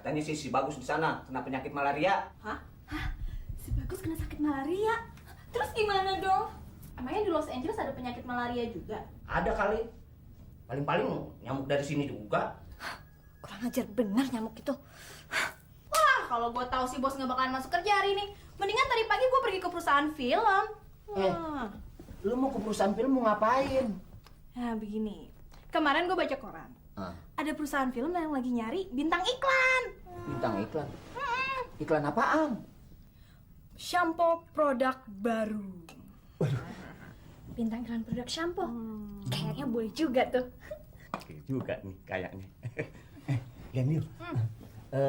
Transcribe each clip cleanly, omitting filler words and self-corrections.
Katanya sih si Bagus di sana kena penyakit malaria. Hah? Si Bagus kena sakit malaria? Terus gimana dong? Emangnya di Los Angeles ada penyakit malaria juga? Ada kali. Paling-paling nyamuk dari sini juga. Kurang ajar benar nyamuk itu. Wah, kalau gue tahu si bos nggak bakalan masuk kerja hari ini, mendingan tadi pagi gue pergi ke perusahaan film. Wah. Lu mau ke perusahaan film mau ngapain? Nah, begini. Kemarin gue baca koran. Ah. Ada perusahaan film yang lagi nyari bintang iklan. Bintang iklan? Iklan apaan? Shampoo produk baru. Waduh. Bintang iklan produk shampoo. Kayaknya boleh juga tuh. Oke juga nih kayaknya. Lian,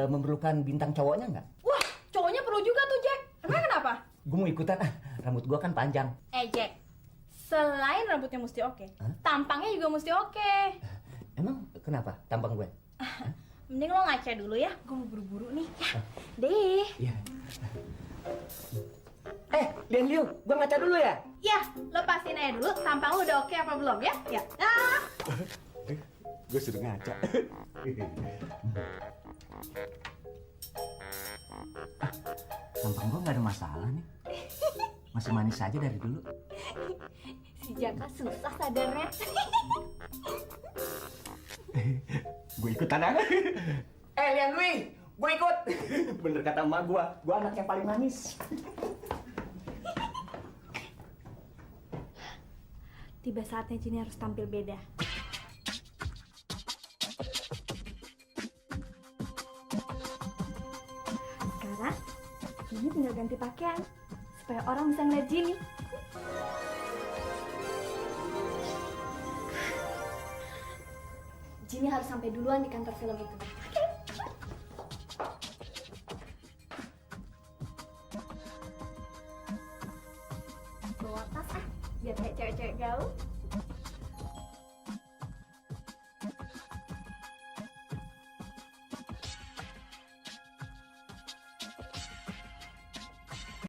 memerlukan bintang cowoknya nggak? Wah, cowoknya perlu juga tuh, Jack. Emang kenapa? Gue mau ikutan, rambut gue kan panjang. Jack. Selain rambutnya mesti oke, tampangnya juga mesti oke. Emang kenapa tampang gue? Mending lo ngaca dulu ya, gue mau buru-buru nih. Ya, deh. Iya. Lian, gue ngaca dulu ya? Ya, lo pastiin aja dulu, tampang lo udah oke apa belum ya? Ya. Ah. Gue sudah ngaca. Tampang gue nggak ada masalah nih. Masih manis aja dari dulu. Si Jaka susah sadarnya. Gue ikutan aja. Lian Lui, gue ikut. Bener kata emak gue anak yang paling manis. Tiba saatnya Jinny harus tampil beda. Sekarang, Jinny tinggal ganti pakaian supaya orang bisa ngeliat Jinny. Jinny harus sampai duluan di kantor film itu. Bawa tas biar kayak cewek-cewek gaul.